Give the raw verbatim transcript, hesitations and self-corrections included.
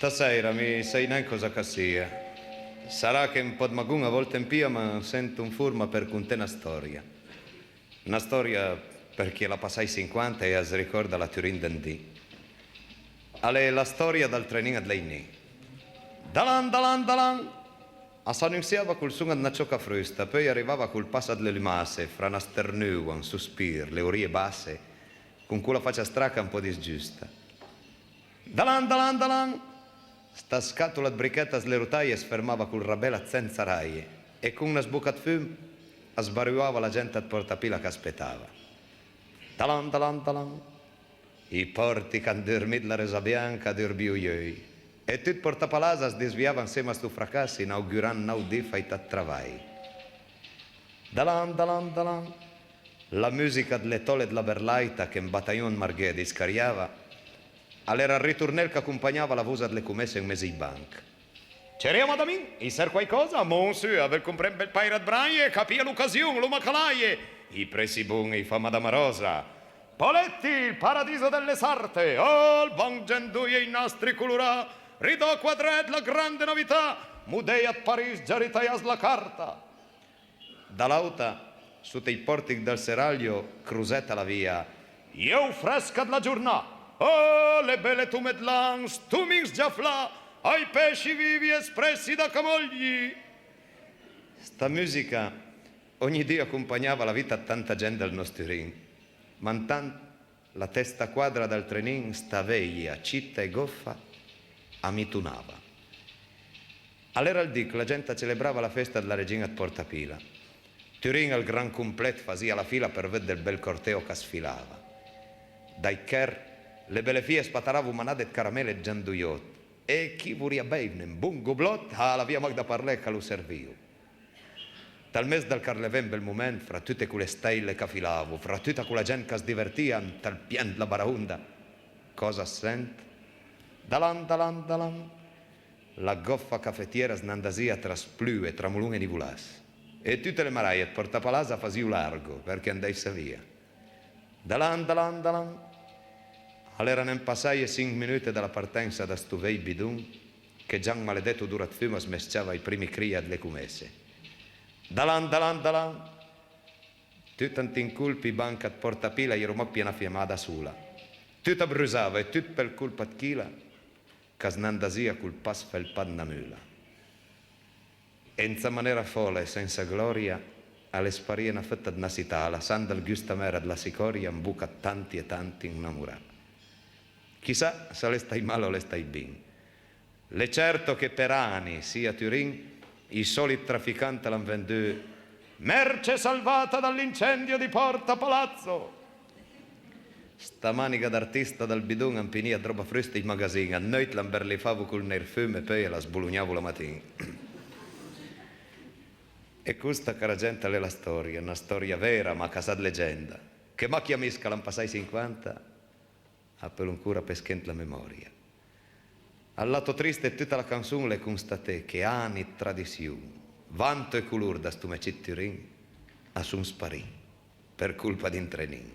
Stasèira mi sai nen còsa ch'a sia. Sarà che un pò 'd magon a vòlte 'm pìa, ma 'm sento an forma për conté na stòria. Na stòria për chi a l'ha passà ij sinquanta e as ricòrda la Turin d'ën di. A l'é la stòria dal trenin ëd Lejnì. Dalan, dalan, dalan! A s'anunsiava col son ëd na ciòca frusta, peui a rivava col pas ëd le lumasse, fra na stërnua, un sospir, le orije basse, con cola facia straca un pò disgiusta. Dalan, dalan, dalan! Sta scàtola ëd brichëtte a s'lerotaje e as fërmava col rabel ëd sensa raje, e con na sboca ëd fum as baruava la gent ëd Pòrta Pila ch'a spetava. Dalan, dalan, dalan! Ij pòrti ch'an durmì dla reusa bianca a durbìo j'euj, e tut Pòrta Palasa as disviava ansema a sto fracass, inaugurand n'àut di fàit ëd travaj. Dalan, dalan, dalan! La mùsica dle tòle dla Berlàita che un batajon ëd marghé a discariava a l'era ël ritornel ch'a compagnava la vosa dle comesse an mes ij banch. Cerìa madamin, ij serv quaicòsa, monsù a veul compré un bel pàir ëd branj e capìa l'ocasion, l'oma ch'a l'aje, ij pressi bon ij fa madama Ròsa. Poletti, il paradiso delle sarte, oh, ël banch giandoje, ij nastri colorà, ridò quadré dla grande novità, modèia ëd Paris, già ritajàs dla carta. Da l'àuta, sot ij pòrtich dël Seraglio, crosèt a l'avìa j'euj frësca dla giornà. Oh, le bele tome ëd lan, stomich sgiaflà, ij pesci vivi e spressi da camogli. Sta mùsica ogni di a compagnava la vita ëd tanta gent dël nòst Turin, ma antant la testa quadra dël trenin, sta veja, cita e gòfa, a mitonava. A l'era ël di ch'la gent a celebrava la festa dla regin-a ëd Pòrta Pila. Turin al gran complet fasìa la fila për vëdde ël bel corteo ch'a sfilava. Dai chërr, le bele fije a spataravo manade ëd caramele e ëd giandojòt, e chi vorìa bèivne un bon goblòt, ah, a l'avìa mach da parlé ch'a lo servìo. Tal mes dël carlevé, un bel moment, fra tute cole stèile ch'a filavo, fra tuta cola gent ch'as divertìa ant ël pian dla baraonda, còsa as sent? Dalan, dalan, dalan! La gòfa cafetiera as n'andasìa tra splue, tramolon e nivolass. E tute le maraje ëd Pòrta Palasa a fasìo largo, përchè andèissa via. Dalan, dalan, dalan! A l'era nen passaje sinch minute da la partensa da sto vej bidon che già un maledet odor ëd fum as mes-ciava ij primi cri dle comesse. Dalan, dalan, dalan! Tut ant un colp ij banch ëd Pòrta Pila a j'ero mach pì na fiamada sola. Tut a brusava, e tut për colpa ëd chila ch'as n'andasìa col pas fëlpà ëd na mula. E an sa manera fòla e sensa glòria a l'é sparìe na fëtta ëd na sità, lassand ël gust amer dla sicòria an boca ëd tanti e tanti innamorà. Chissà s'al é stait mal o al é stait bin. L'é certo che për ani, sì a Turin, ij sòlit traficant a l'han vendù Merce salvata dall'incendio di Porta Palazzo! Sta maniga d'artista dal bidon a 'mpinìa ëd ròba frusta ij magazin, ëd neuit la 'mberlifavo col neir fum e peui la sbolognavo la matin. E costa, cara gent, a l'é la stòria, na stòria vera, ma ch'a sa 'd legenda, che mach j'amis ch'a l'han passà ij sinquanta a peulo ancora pesché ant la memòria. Al lato trist ëd tuta la canson l'é constaté che ani ëd tradission, vanto e color da sto mè cit Turin a son sparì për colpa d'un trenin.